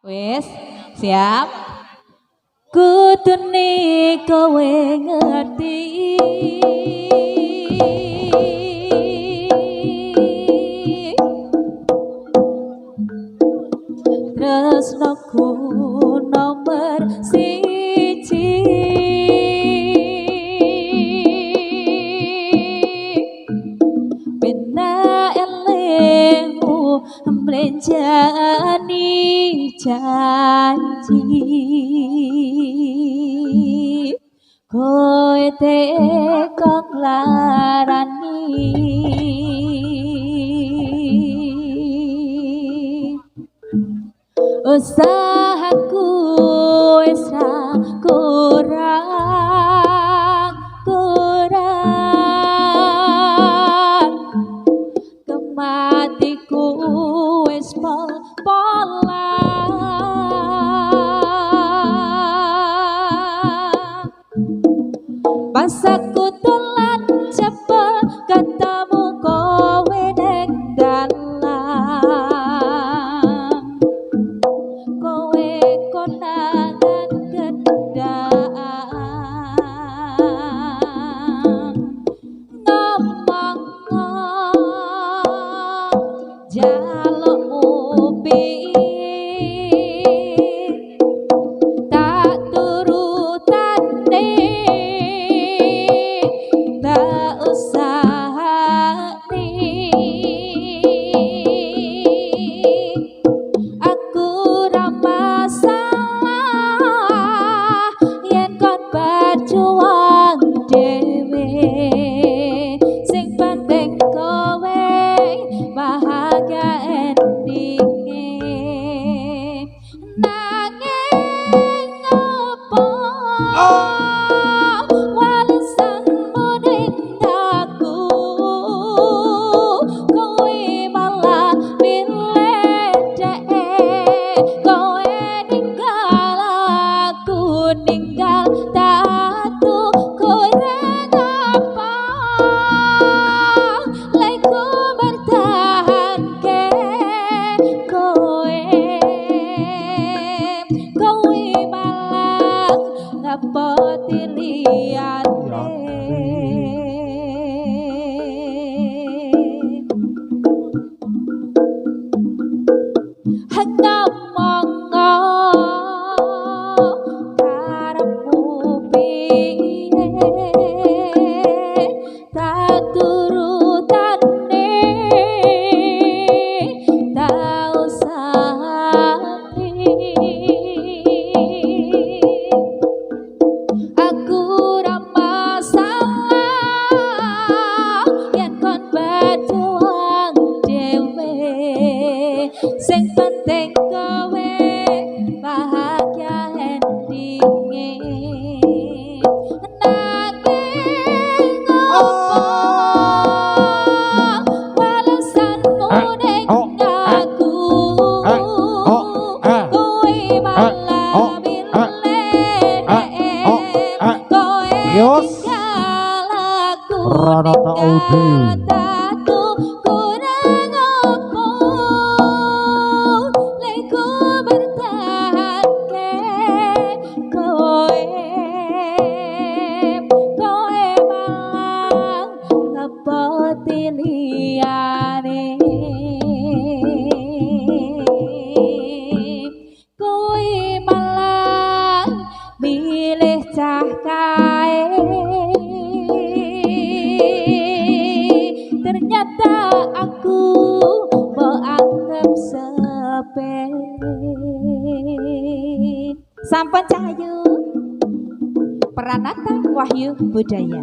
Wis, siap. Kudune kowe ngerti tresnoku nomor siji bena elemu mlenjani janji kowe teko nglarani usahaku wis ra kurang kurang kematiku wis pol-polan pas aku dolan cepet ketemu kowe neng dalan kowe konangan gendaan ngomong jalukmu piye tak turutane tak usahane aku ra masalah yen kon berjuang dhewe sing penting kowe bahagia endinge nanging opo walesanmu ning aku kowe malah milih dheke kowe ninggal aku ninggal tatu kurang apa leku bertahanke kowe kowe malah ngapoti liyane ngomong karepmu piye tak turutane tak usahane aku ra masalah yen kon berjuang dhewe sing penting kowe bahagia endinge nanging opo walesanmu ning aku kowe malah milih dheke kowe Yos. ninggal aku Pranata Audi. ninggal tatu kurang opo leku bertahanke kowe kowe malah ngepoti liyane kowe malah milih cah kae ternyata aku mbok anggap sepele. Sampun Cahayu Pranata Wahyu Budaya.